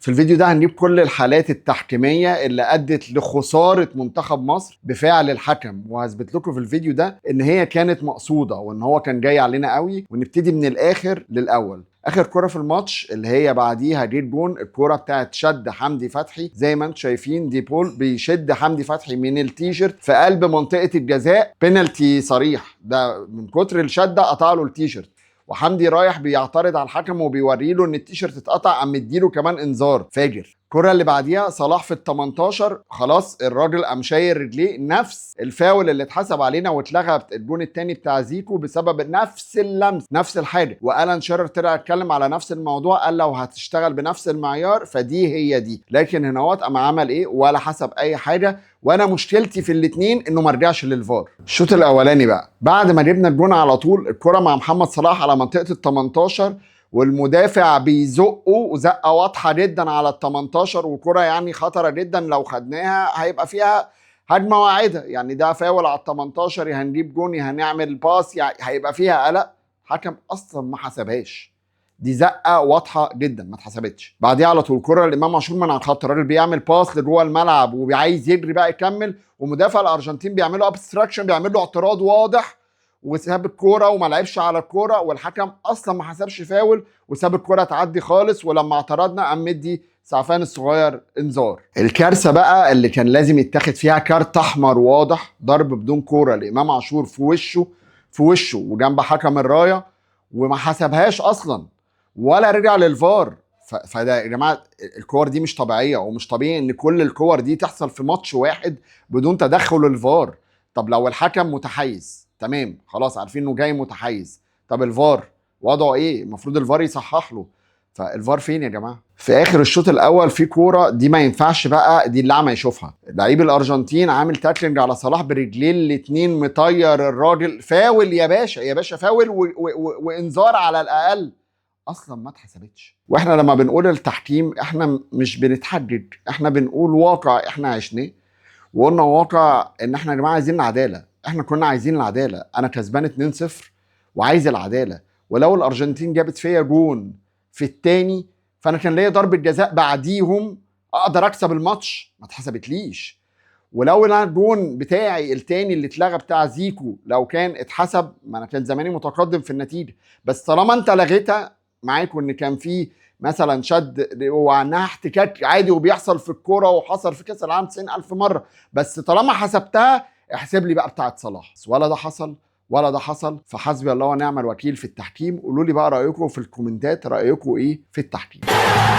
في الفيديو ده هنجيب كل الحالات التحكيميه اللي ادت لخسارة منتخب مصر بفعل الحكم، وهثبت لكم في الفيديو ده ان هي كانت مقصوده وان هو كان جاي علينا قوي. ونبتدي من الاخر للاول. اخر كرة في الماتش اللي هي بعديها جه جون، الكرة بتاعت شد حمدي فتحي. زي ما انتم شايفين ديبول بيشد حمدي فتحي من التيشيرت في قلب منطقة الجزاء، بينالتي صريح. ده من كتر الشدة قطع له التيشيرت، وحمدي رايح بيعترض على الحكم وبيوري له ان التيشيرت اتقطع، قام مديله كمان انذار فاجر. الكرة اللي بعديها صلاح في ال 18، خلاص الراجل قام شايل رجليه، نفس الفاول اللي اتحسب علينا واتلغى الجون الثاني بتاع زيكو بسبب نفس اللمس نفس الحاجة. والان شيرر طلع اتكلم على نفس الموضوع، قال لو هتشتغل بنفس المعيار فدي هي دي. لكن هنا قام عمل ايه؟ ولا حسب اي حاجة. وانا مشكلتي في الاثنين انه ما رجعش للفار. الشوط الاولاني بقى بعد ما جبنا الجون على طول، الكره مع محمد صلاح على منطقة ال 18، والمدافع بيزقه وزقه واضحة جدا على ال 18، وكره يعني خطره جدا، لو خدناها هيبقى فيها هجمة واعده، يعني ده فاول على ال 18، يا هنجيب جون يا هنعمل pass، يعني هيبقى فيها قلق. حكم اصلا ما حسبهاش، دي زقه واضحة جدا ما اتحسبتش. بعديها على طول كره لامام عاشور من على الخط، الراجل بيعمل pass لجوه الملعب وعايز يجري بقى يكمل، ومدافع الارجنتين بيعملوا obstruction، بيعمل له اعتراض واضح، وساب الكورة وما لعبش على الكوره، والحكم اصلا ما حسبش فاول وساب الكورة تعدي خالص. ولما اعترضنا قام مدي سعفان الصغير انذار. الكارثة بقى اللي كان لازم يتاخد فيها كارت احمر واضح، ضرب بدون كورة لامام عاشور في وشه، في وشه وجنب حكم الراية، وما حسبهاش اصلا ولا رجع للفار. فده يا جماعة الكور دي مش طبيعيه، ومش طبيعي ان كل الكور دي تحصل في ماتش واحد بدون تدخل الفار. طب لو الحكم متحيز، تمام، خلاص عارفين انه جاي متحيز، طب الفار وضعه ايه؟ المفروض الفار يصحح له، فالفار فين يا جماعة؟ في اخر الشوط الاول في كورة دي ما ينفعش بقى، دي اللي ما يشوفها لعيب الارجنتين عامل tackling على صلاح برجليه الاثنين، مطير الراجل، فاول يا باشا، يا باشا فاول وانذار على الاقل، اصلا ما اتحسبتش. واحنا لما بنقول التحكيم احنا مش بنتحجج، احنا بنقول واقع احنا عشناه، وقلنا واقع ان احنا يا جماعة عايزين العدالة، احنا كنا عايزين العدالة. انا كسبان 2-0 وعايز العدالة، ولو الارجنتين جابت فيا جون في الثاني فانا كان ليا ضربه جزاء بعديهم اقدر اكسب الماتش، ما اتحسبتليش. ولو انا الجون بتاعي التاني اللي اتلغى بتاع زيكو لو كان اتحسب، ما انا كان زماني متقدم في النتيجة. بس طالما انت لغيتها معاكم ان كان في مثلا شد وعنها احتكاك عادي وبيحصل في الكورة وحصل في كاس العالم 90,000 مرة، بس طالما حسبتها احسب لي بقى بتاعه صلاح. بس ولا ده حصل ولا ده حصل، فحسبي الله ونعم الوكيل في التحكيم. قولوا لي بقى رايكم في الكومنتات، رايكم ايه في التحكيم؟